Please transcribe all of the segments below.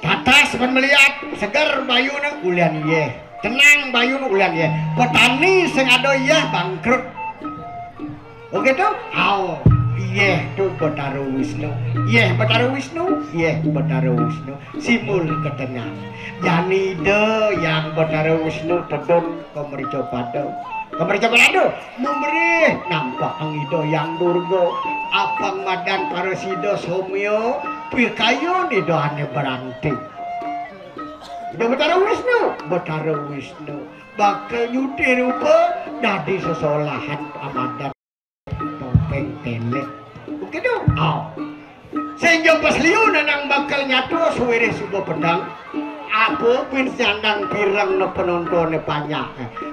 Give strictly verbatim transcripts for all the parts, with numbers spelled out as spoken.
Tatas pan meliat, seger bayune ulian yeh. Tenang bayune ulian yeh. Petani sing ada yeh bangkrut. Begitu? Au. Yeh tu Betara Wisnu. Yeh Betara Wisnu, yeh Betara Wisnu. Simbol ketenangan. Jani Ida Hyang Betara Wisnu tedun ka mrecapada. Ka mrecapada. Memrih nampak Ida Hyang Durga, apang madan para sida somya, pikayun Ida ane beranti. Ida Betara Wisnu, Betara Wisnu bakal nyuti rupa dadi sesolahan amadan topeng telek. Oke dong. Oh. Sehingga pas liu nanang bakal nyatu suwirih suba peteng. Apa pin sandang pireng ne penontone banyak.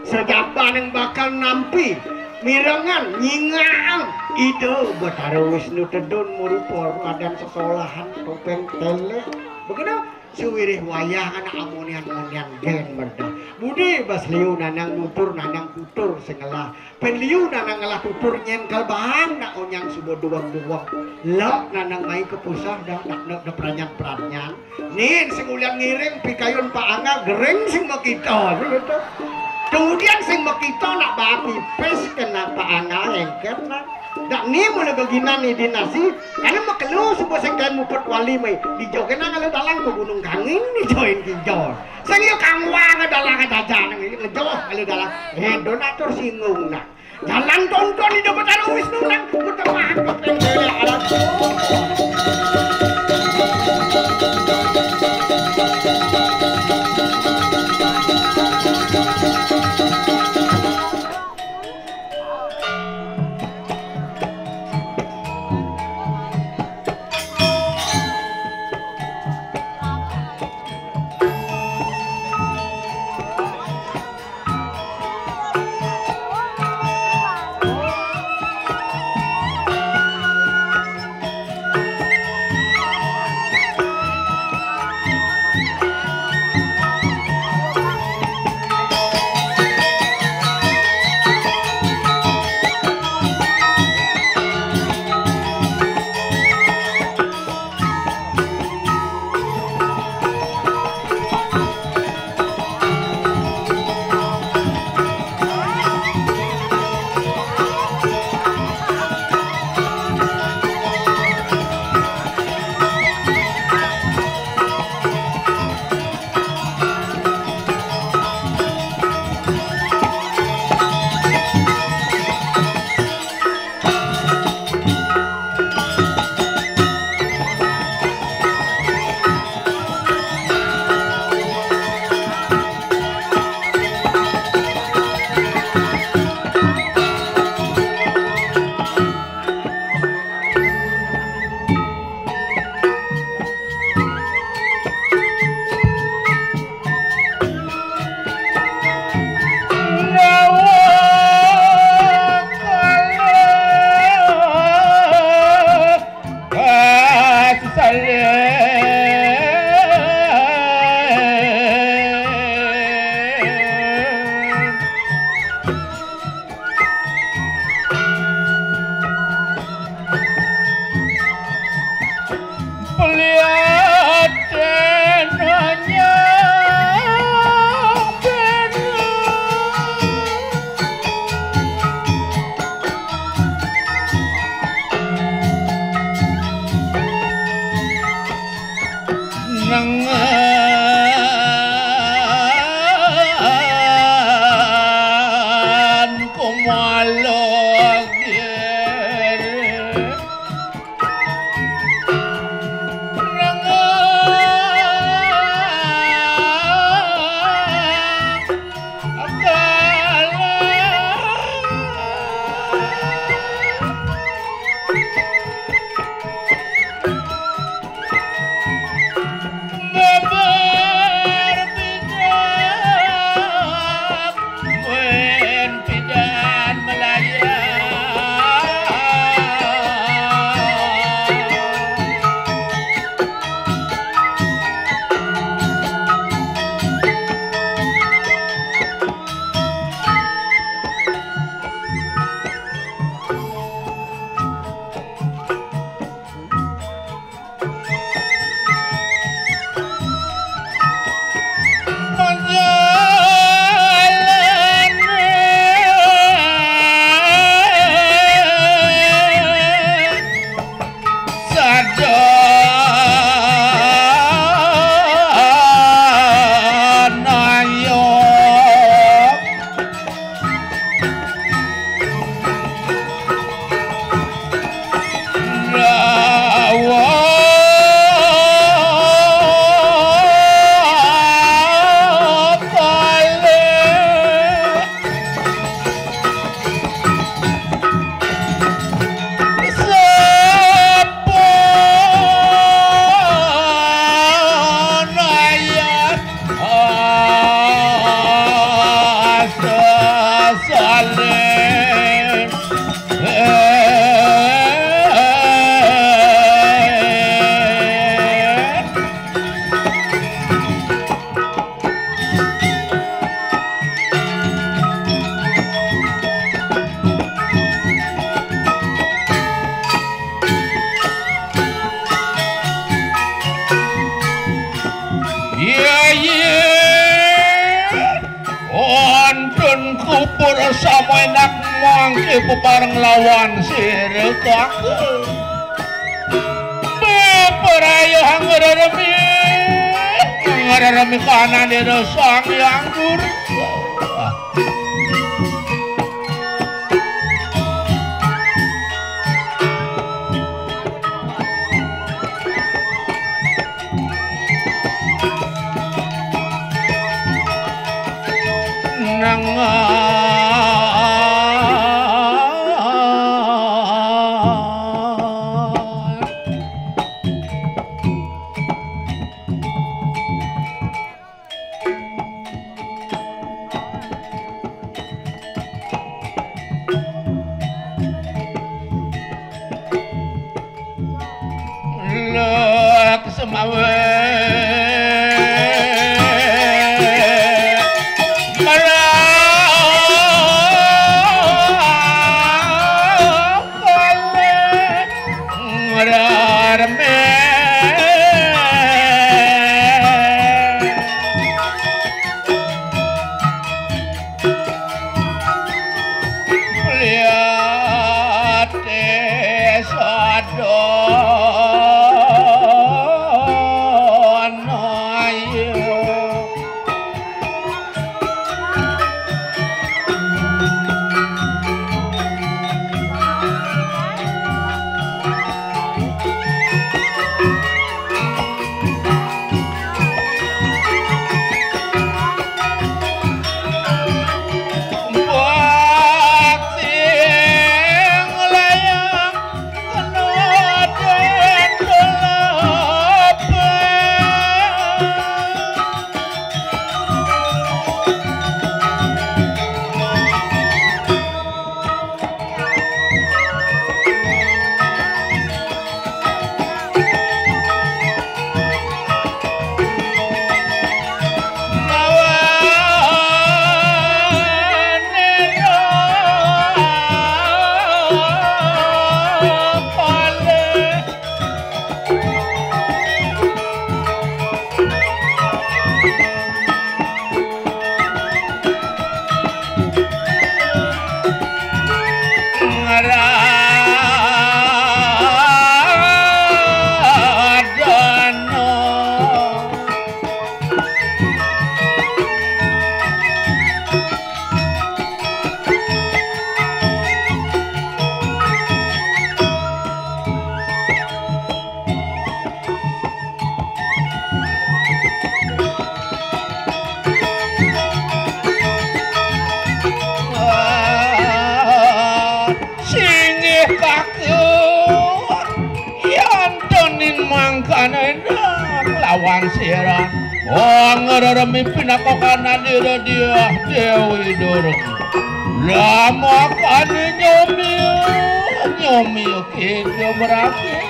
Sejabaning bakal nampi mirengan nyingaang Ida Betara Wisnu tedun marupa madan sesolahan topeng telek. Begitu suwirih wayah anak amonian-monian gen merda. Budi bas liu nanang nutur nanang tutur sing ngelah. Pen liu nanang ngelah tutur nyen kalbang nak onyang suba duweg-duweg. Lek nanang mai ke pusah dah nak nak da peranyan-peranyan. Nin sing ulian ngiring pikayun Pak Angga gering sing makita. Kemudian sing makita nak baa pipis kena Pak Angga engket nak. Dak ni mula geginan ni dinasi. Karena makelo suba sing kain mupet wali mai. Di jogen nang ala dalang ke Gunung Kangin ni join kijor. Sing yo kangwang dalang jajan ngejoh ala dalang. Eh donatur singgung nak. Jalan tonton di Betara Wisnu nang mudah mantap yang kaya alat. Nengan kumalo gere. Nengan Pura sama enak mangke bebareng lawan sira, Kakang. Beberaya ngreremi, ngreremi kanan Ida Sang Hyang Durga. Nengah. Lek semawe Singgih Kakang, yantonin mangkana enak lawan sira. Wong ngreremi pinaka kanan Ida Diah Dewi Durga. Lamakane nyomi, nyomi kita merake.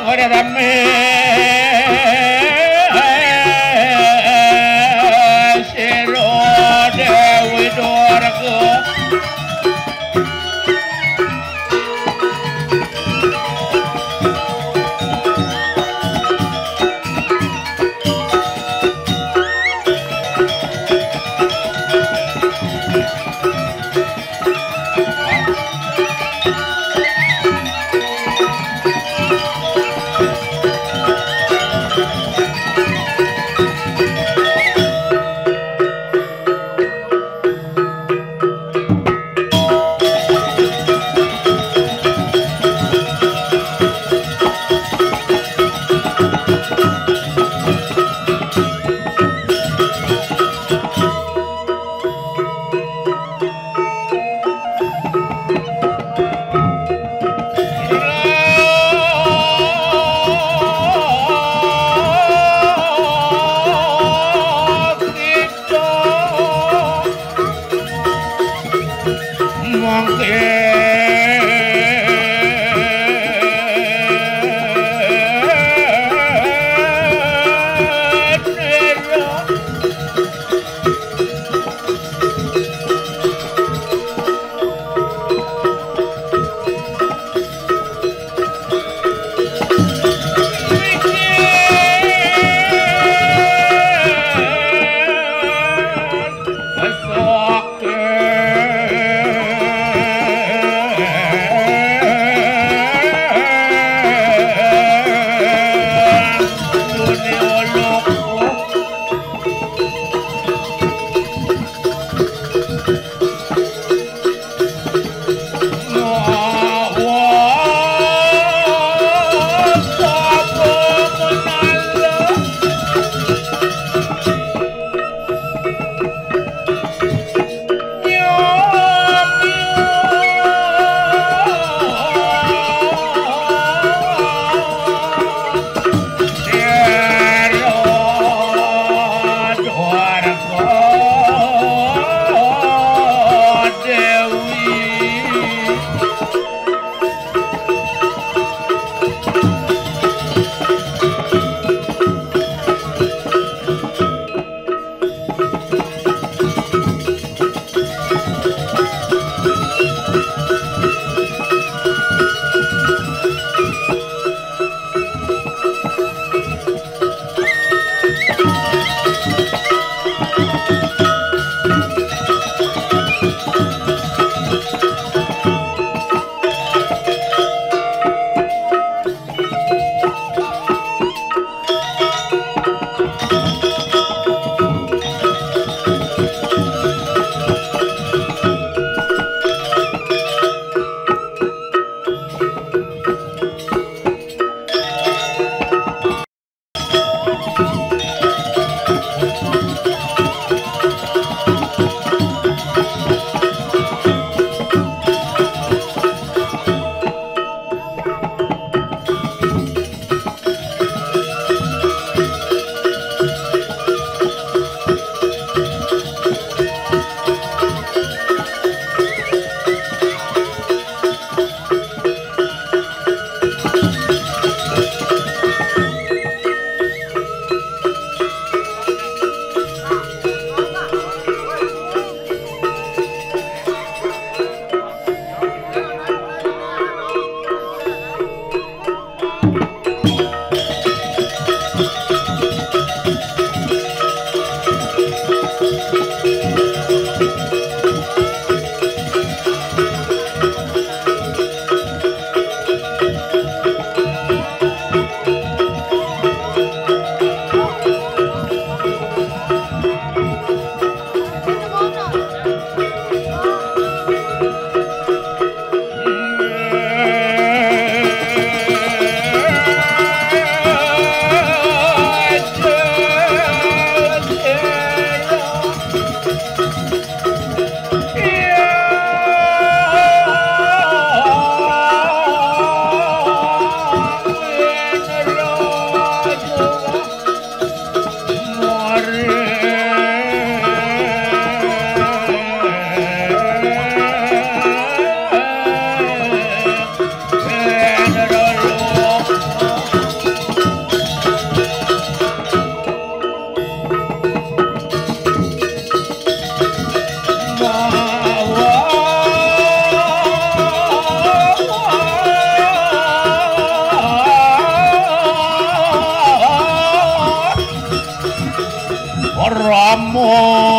Ora rame. Mo.